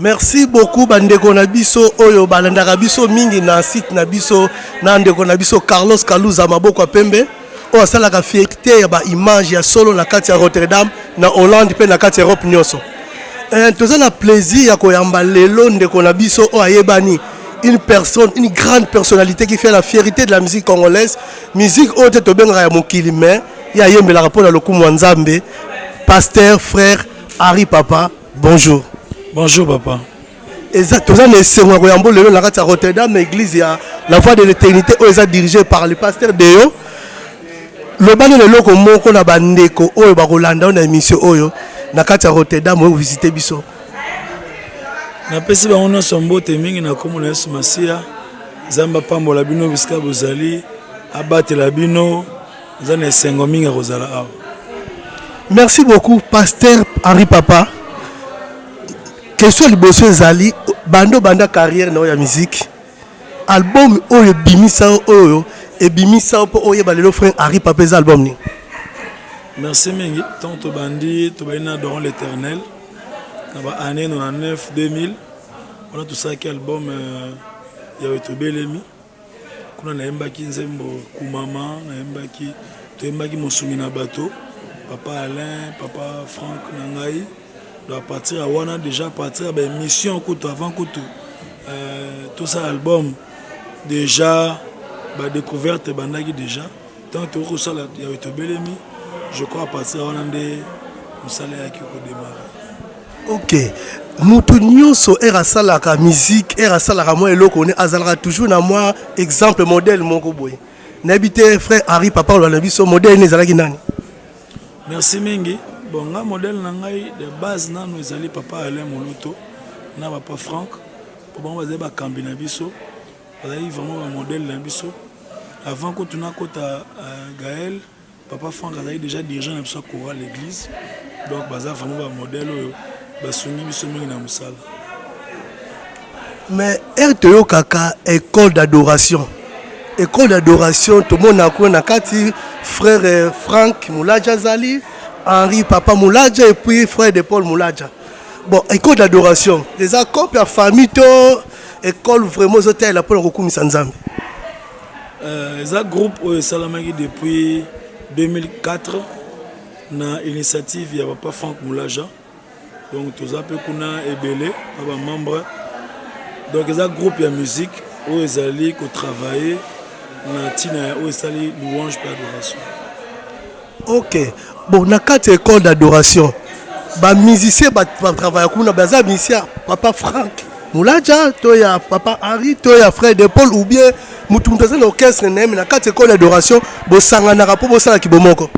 Merci beaucoup bandeko na biso oyo balandaka biso mingi na site na biso na ndeko na biso Carlos Kaluza maboko ya pembe oyo asalaka fierté ya ba image ya solo na kati ya Rotterdam na Hollande mpe na kati ya Europe nyonso. Eh, toza na plaisir ya koyamba lelo ndeko na biso oyo ayebani une personne, une grande personnalité qui fait la fierté de la musique congolaise, musique oyo te tobengaka ya mokili mais ye ayembelaka mpo na lokumu ya Nzambe, pasteur frère Henri Papa. Bonjour. Bonjour papa. Eza toza na esengo ya koyamba lelo na kati ya Rotterdam na église ya la voix de l'éternité oyo eza dirigée par le pasteur Deo. Loba nini eloko moko na bandeko oyo bakolanda yo na émission oyo na kati ya Rotterdam oyo visiter biso. Napesi bango nyonso mbote mingi na kombo na Yesu Masiya. Nzambe apambola bino bisika bozali, abatela bino. Naza na esengo mingi ya kozala awa. Merci beaucoup pasteur Henri Papa. Question liboso ezali bando banda carrière na yo ya musique. Album oyo ebimisa oyo ebimisa mpo oyeba lelo frère Henri Papa eza album nini? Merci mingi. Tant tobandi tobandi na Adorons l'Éternel na ba année 99 2000 wana tosalaki album euh, ya tobelemi Kuna nayembaki nzembo Kumama, nayembaki toyembaki Mosungi na bato, papa Alain, papa Franck na ngai. Donc à partir ya wana déjà à partir ya ba émission kutu avant kutu euh, tosala album déjà ba découverte ebandaki déjà Tant tokoki kosala ya tobelemi, je crois à partir ya wana nde mosala eyaki kodemare. Ok, moto nyonso ere asalaka musique ere asalaka mwa eloko ne azalaka toujours na mwa exemple modèle moko boye. Nayebi te frère Henri Papa oloba na biso modèle nini ezalaki nani? Merci mingi. Bon, nga modèle na ngai de base nanu ezali papa Alain Moloto na papa Franck, po bango bazali bakambi na biso. Bazalaki vraiment ba modèle na biso. Avant kutu nakota euh, Gaël, papa Franck azalaki déjà dirigeant na biso ya chorale l'église. Donc baza vraiment ba modèle oyo basungi biso mingi na mosala. Mais heure toyokaka école d'adoration école d'adoration tomonaka kuna na kati frère euh, Franck Mulaja azali Henri Papa Mulaja et puis frère de Paul Mulaja bon école d'adoration eza cope ya famille to Ecole vraiment ezotalela mpona kokumisa Nzambe. Euh, eza groupe oyo esalamaki depuis 2004 na initiative ya papa Franck Mulaja. Donc toza mpe kuna ebele na ba membre. Donc eza groupe ya musique oyo ezali ko travailler na ntina ya oyo esali louange mpe adoration. Ok bon na kati ya école d'adoration ba musiciens ba travailla kuna baza musicien papa Franck Mulaja to ya papa Henri to ya frère de Paul ou bien mutu mutu aza na orchestre na ye mais na kati ya école d'adoration bosanganaka mpo bosala kibomoko.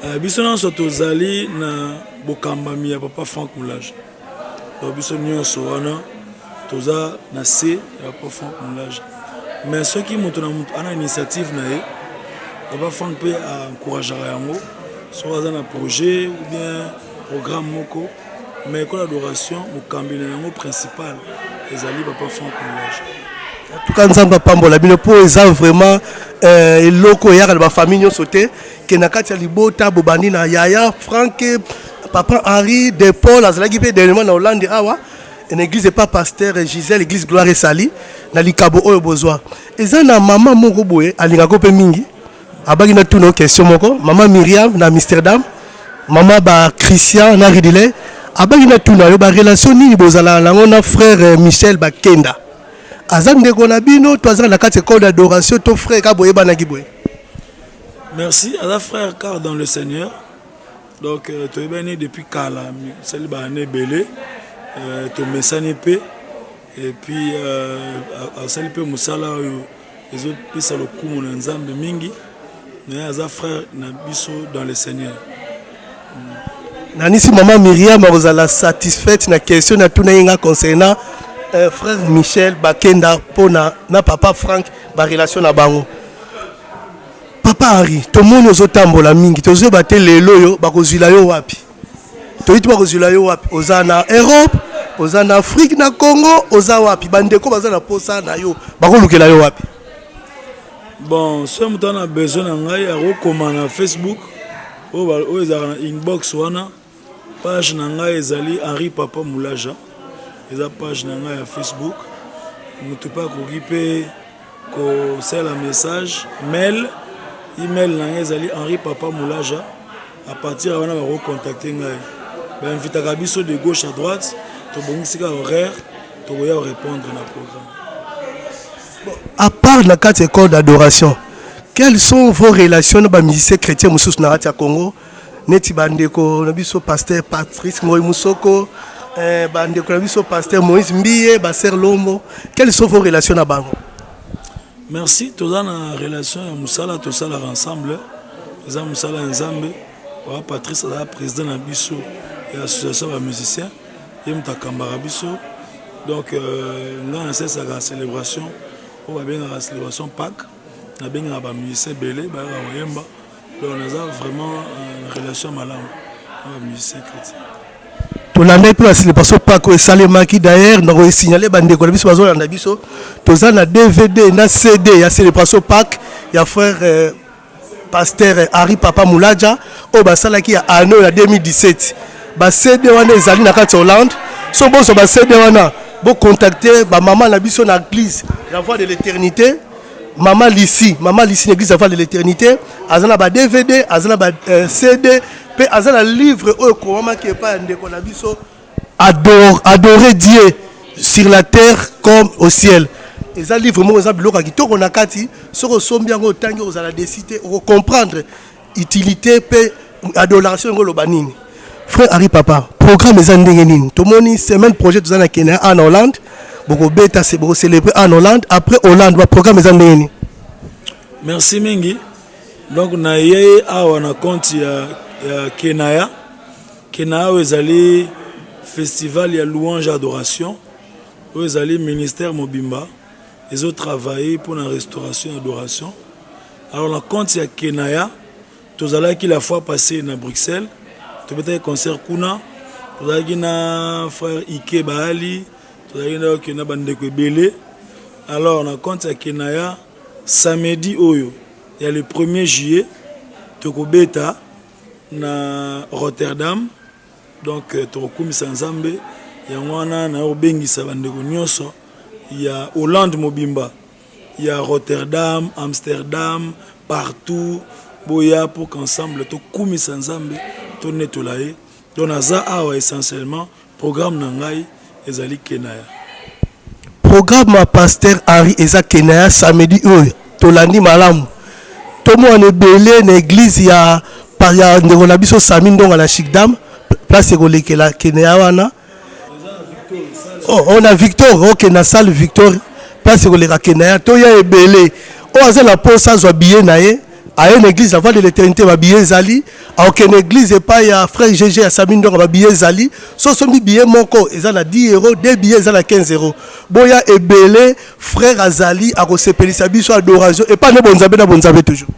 Euh, biso nyonso tozali na bokambami ya papa Franck Mulaja. Donc biso nyonso wana toza na se ya papa Franck Mulaja. Mais soki moto na moto ana initiative na ye, papa Franck mpe encourageaka yango soki aza na projet ou bien programme moko. Mais école d'adoration mokambi na yango principal ezali papa Franck Mulaja. En tout cas Nzambe apambola bino mpo eza vraiment euh, eloko eyaka na bafamille nyonso te ke na kati ya libota bobandi na yaya Franck papa Henri de Paul azalaki mpe dernièrement na Hollande awa na église epa pasteur Gisèle église gloire esali na likabo oyo bozwa eza na mama moko boye alingaka mpe mingi abaki na tuna question moko mama Myriam na Amsterdam mama ba Christian na Ridile abaki na tuna yo ba relation nini bozalaka nango na frère euh, Michel Bakenda aza ndeko na bino to aza na kati école d'adoration to frère ka boyebanaki boye Merci aza frère car dans le Seigneur donc euh, toyebani depuis kala sali ba année ebele euh, tomesani mpe et puis euh, asali mpe mosala oyo ezopesa lokumu na Nzambe mingi mais aza frère na biso dans le Seigneur. Nanisi mama Myriam akozala satisfaite na question natuna ye nga concernant euh, frère Michel Bakenda mpona na papa Frank ba relation na bango. Papa Henri, tomoni ozotambola mingi, tozoyeba te lelo oyo bakozwila yo wapi? Toyebi te bakozwila yo wapi? Oza na Europe, oza na Afrique, na Congo, oza wapi? Bandeko baza na posa na yo, bakolukela yo wapi? Bon, soki moto aza na besoin na ngai akokoma na Facebook oyo ezalaka na inbox wana page na ngai ezali Henri Papa Mulaja. Eza page na ngai ya Facebook. Moto mpe akoki mpe kosala message mail. Email na ngai ezali Henri Papa Mulaja. À partir ya wana bakocontacte ngai. Bainvitaka biso de gauche à droite, tobongisi kaka horaire, tokoya korépondre na programme. Bon, à part na kati école d'adoration, quelles sont vos relations na bamusicien chrétien mosusu na kati ya Congo, neti bandeko na biso pasteur Patrice Ngoi Musoko, bandeko na biso pasteur Moïse Mbiye, basœur Lombo? Quelles sont vos relations na bango? Merci. Toza na relation ya mosala, tosalaka ensemble, eza mosala ya Nzambe. Papa Patrice azala président na biso ya association ya bamusicien, ye moto akambaka biso. Donc ngai nasalisaka célébration oyo babengaka célébration Pâques, nabengaka bamusicien ebele bayaka koyemba. Donc naza vraiment na relation malamu na bamusicien chrétien. Tolandaki mpe bacélébration Pâques oyo esalemaki. D'ailleurs, na koesignale bandeko na biso bazolanda biso, toza na DVD na CD ya célébration Pâques ya frère pasteur Henri Papa Mulaja oyo basalaki ya année oyo ya 2017. BaCD wana ezali na kati ya Hollande. So bozwa baCD wana, bocontacte bamama na biso na église La Voix de l'Éternité, Mama Lisi. Mama Lisi na église La Voix de l'Éternité aza na ba DVD, aza na ba CD, mpe aza na livre oyo ekomamaki epai ya ndeko na biso, Adorer Dieu sur la terre comme au ciel. Eza livre moko eza biloko ya kitoko na kati. Soki osombi yango, otangi, ozala déçu te, okocomprendre utilité mpe adoration yango oloba nini. Frère Henri Papa, programme eza ndenge nini? Tomoni semaine projet toza na Kenya en Hollande, bokobeta, bokocélébrer en Hollande. Après Hollande, baprogramme eza ndenge nini? Merci mingi. Donc naye awa na compte ya Kenaya. Kenaya oyo ezali festival ya louange adoration oyo ezali ministère mobimba ezotravaille mpona restauration ya adoration. Alors na compte ya Kenaya, tozalaki la fois passée na Bruxelles, tobetaki concert kuna, tozalaki na frère Ike Baali, tozalaki na bandeko ebele. Alors na compte ya Kenaya, samedi oyo ya le 1er juillet, tokobeta na Rotterdam. Donc tokokumisa Nzambe. Yango wana na kobengisa bandeko nyonso ya Hollande mobimba, ya Rotterdam, Amsterdam, partout, boya pour qu'ensemble tokumisa Nzambe, tonetola ye. Donc naza awa essentiellement, programme na ngai ezali Kenaya. Programme ya pasteur Henri eza Kenaya, samedi oyo. Tolandi malamu, tomona ebele na église ya ndeko na biso Sami Ndonga na Schiedam, place ekolekela Kenaya wana. Oh, na Victor, ok, na salle Victor, place ekoleka Kenaya. Toya ebele. Oyo aza na posa azwa billet na ye, aye na église La Voix de l'Éternité, babillet ezali. Akokende église epai ya frère GG ya Sami Ndonga, babillet ezali. So osombi billet moko, eza na 10 euro, deux billets eza na 15 euro. Boya ebele, frère azali akosepelisa biso adoration epai nde bonzambe na bonzambe toujours.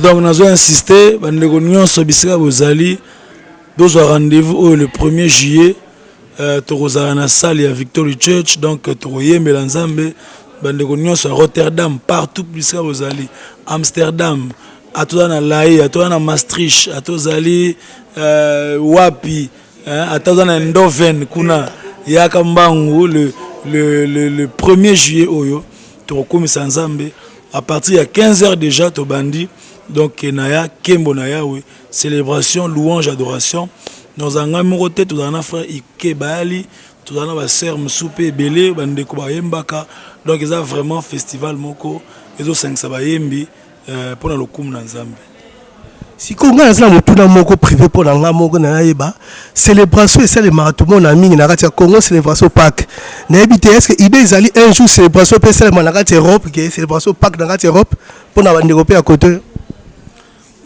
Donc nazo insiste, bandeko nyonso bisika bozali, tozwa rendez-vous oyo le 1er juillet, tokozala na salle ya Victory Church. Donc tokoyembela Nzambe. Bandeko nyonso ya Rotterdam, partout bisika bozali, Amsterdam, atoza na Lae, atoza na Maastricht, atozali wapi, ata oza na Eindhoven kuna, yaka mbangu le 1er juillet oyo, tokokumisa Nzambe à partir ya 15 heures déjà tobandi. Donc na ya nkembo na Yawe, célébration louange adoration. Tozala ngai moko te, tozala na frère Ike Bayali, tozala na basœur mosusu mpe ebele, bandeko bayembaka. Donc eza vraiment festival moko ezosangisa bayembi mpona lokumu na Nzambe. Sikoyo ngai naza na motuna moko privé mpo na ngai moko nayeba. Célébration esalemaka, tomona mingi na kati ya Congo célébration Pâques. Nayebi te, est ce que idée ezali un jour célébration mpe esalema na kati ya Europe, ke célébration Pâques na kati ya Europe mpo na bandeko mpe ya kote?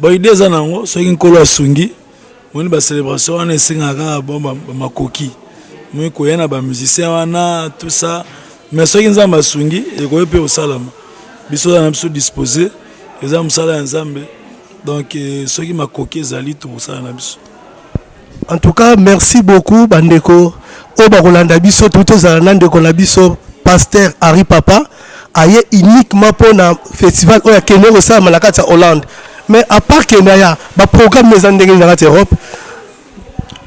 Bon, idée eza nango. Soki Nkolo asungi, moni bacélébration wana esengaka kaka bon bamakoki moi koya na bamusicien wana, tout ça. Mais soki Nzambe asungi, ekoki mpe kosalama. Biso oza na biso disposé, eza mosala ya Nzambe. Donc soki makoki ezali, tokosala na biso. En tout cas, merci beaucoup. Bandeko oyo bakolanda biso, to tozala na ndeko na biso pasteur Henri Papa, aye uniquement mpona festival oyo akende kosalama na kati ya Hollande. Mais à part Kenaya, baprogramme eza ndenge nini na kati ya Europe?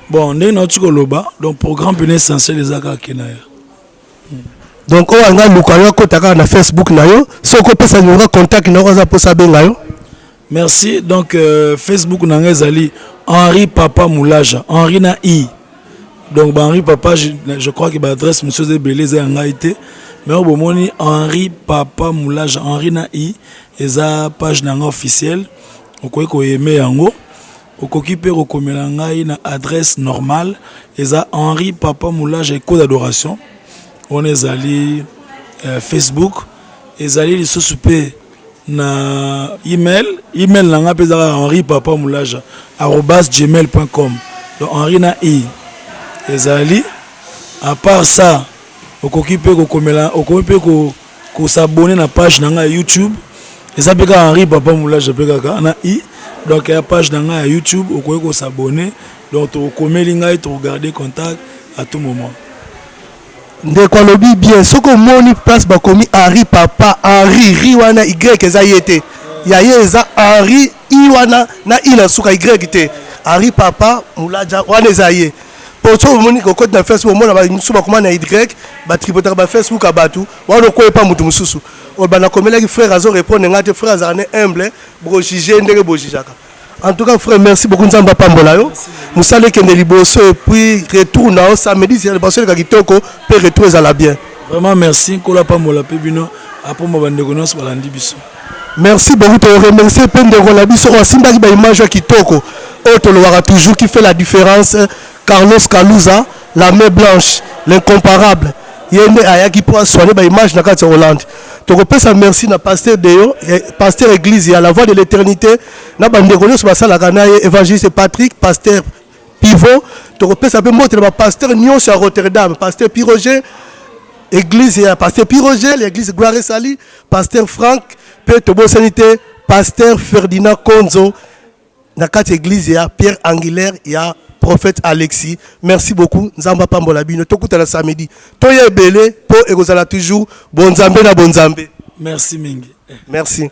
Bon, ndenge nauti koloba, donc programme mpena essentiel eza kaka ke na ya. Donc oyo anga luka yo, akota kaka na Facebook na yo. Soki opesa numéro contact na yo, aza mposa abenga yo. Merci. Donc Facebook na ngai ezali Henri Papa Mulaja, Henri na i. Donc ba Henri Papa, je crois que baadresse mosusu eza ebele, eza ya ngai te. Mais oyo bomoni, Henri Papa Mulaja, Henri na i, eza page na ngai officielle. Okoki koaimer yango, okoki mpe kokomela ngai na adresse normale, eza Henri Papa Mulaja, Écho d'Adoration. Wana ezali Facebook. Ezali lisusu mpe na email. Email na ngai mpe ezaka henripapamulaja@gmail.com. Donc Henri na i ezali. À part ça, okoki mpe kokomela, okoki mpe kos'abonner na page na ngai ya YouTube. Eza mpe kaka Henri Papa Mulaja, mpe kaka na i. Donc ya page na ngai ya YouTube, okoki kos'abonner. Donc tokomeli ngai, tokogarder contact à tout moment. Ndeko alobi bien. Soki omoni place bakomi Henri Papa, Henri ri wana, y eza ye te. Ya ye eza Henri i wana na i na suka, y te. Henri Papa Mulaja wana eza ye. Po soki omoni kokoti na Facebook, omona bamisusu bakoma na y, batripotaka bafacebook ya bato wana, okoyepa motu mosusu oyo banakomelaki. Frère azorépondre ngai te. Frère azalaka ne humble, bojuge ndenge bojugeaka. En tout cas, frère, merci beaucoup. Nzambe apambola yo, mosala ekende liboso. Et puis retour na yo samedi, liboso eleka kitoko, mpe retour ezala bien. Vraiment merci. Nkolo apambola mpe bino, apomba bandeko nyonso balandi biso. Merci beaucoup. Toremercie mpe ndeko na biso oyo asimbaki baimage ya kitoko oyo tolobaka toujours, qui fait la différence, Carlos Kaluza, la main blanche, l'incomparable. Ye nde ayaki mpo asoigne baimage na kati ya Hollande. Tokopesa merci na pasteur Deo, pasteur église ya La Voix de l'Éternité, na bandeko nyonso basalaka na ye, évangéliste Patrick, pasteur Pivot. Tokopesa mpe mbote na bapasteur nyonso ya Rotterdam, pasteur Piroger, église ya pasteur Piroger, l'église Gloire Esali, pasteur Frank, mpe tobosani te pasteur Ferdinand Konzo na kati église ya Pierre Angulaire ya prophète Alexis. Merci beaucoup. Nzambe apambola bino. Tokutana samedi, toya ebele mpo ekozala toujours bonzambe na bonzambe. Merci mingi. Merci.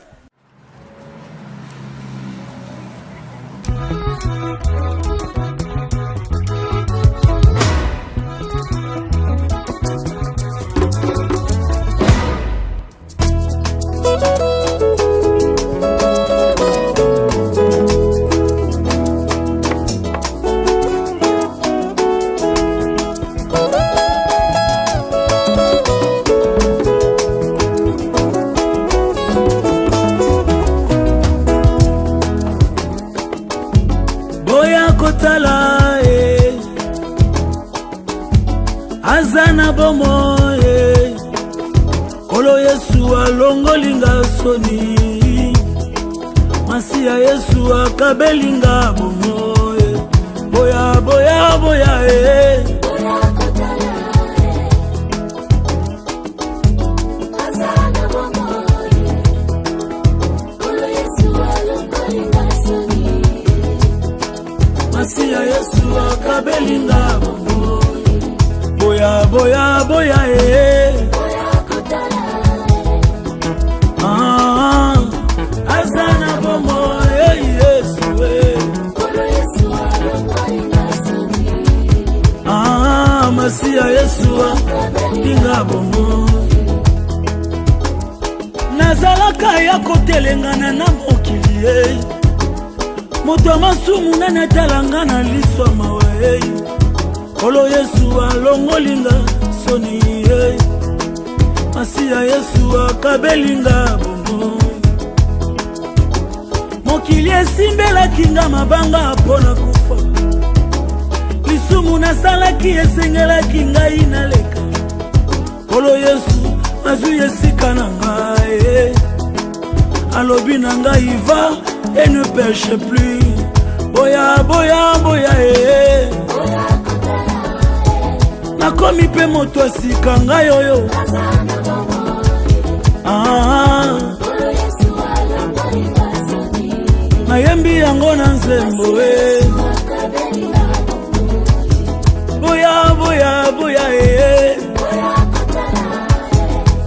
Boya kotala e, aza na bomoi e. Nkolo Yesu alongolinga soni, Masiya Yesu akabelinga bomoi. Boya, boya, boya e. Boya kotala e, aza na bomoi. Nkolo Yesu alongolinga soni. Masiya Yesu akabelinga bomoi. Boya, boya, boya e. Boya kotala e, Ah, aza na bomoi e, Yesu e. Nkolo Yesu alongolinga soni. Ah, Masiya Yesu alinga bomoi. Nazalaka ya kotelengana na mokili e, moto ya masumu. Nani atalanga na liso ya mawa e? Nkolo Yesu alongolinga soni e, Masiya Yesu akabelinga bomoi. Mokili esimbelaki nga mabanga mpo na kufa. Lisumu nasalaki esengelaki ngai naleka. Nkolo Yesu azwi esika na ngai, alobi na ngai: "Va et ne pêche plus." Boya, boya, boya e. Boya kotala e, Nakomi mpe moto ya sika ngai oyo. Aza na bomoi. Ah, Nkolo Yesu alongolinga soni. Nayembi yango na nzembo e. Akabelinga bomoi. Boya, boya, boya e. Boya kotala e,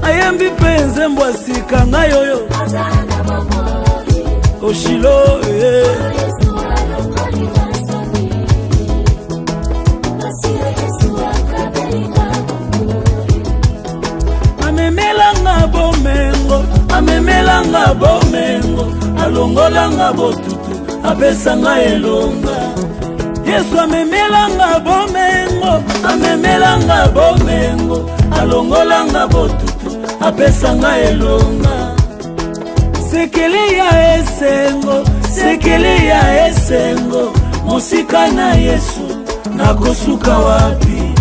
Nayembi mpe nzembo ya sika ngai oyo. Aza na bomoi. Oshilo e. Yesu alongolinga soni. Alongolanga botutu, apesanga elonga. Yesu amemelanga bomengo, amemelanga bomengo, alongolanga botutu, apesanga elonga. Sekele ya esengo, sekele ya esengo, mosika na Yesu nakosuka wapi?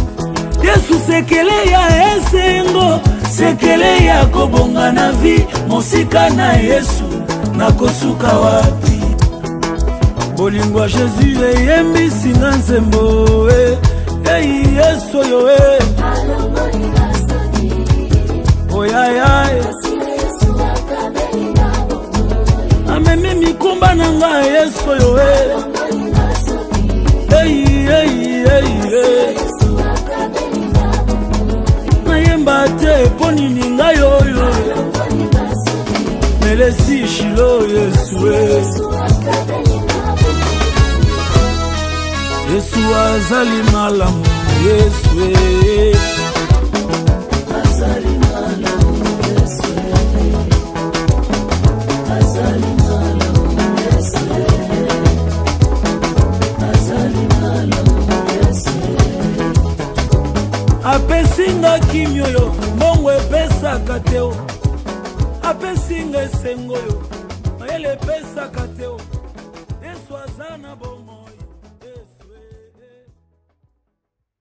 Yesu sekele ya esengo, sekele ya kobonga na vi, mosika na Yesu nakosuka wapi? Bolingo ya Jésus eyembisi nga nzembo e, ei Yesu oyo e, oyaya amemi mikumba na nga Yesu oyo e, ei ei ei ei nayemba te mpo nini ngai oyo melesi shilo Yesu e. Yesu azali malamu Yesu e. Apesi nga kimia oyo mbongo epesaka te o, apesi nga esengo oyo mayele epesaka te o. Yesu aza na bomoi.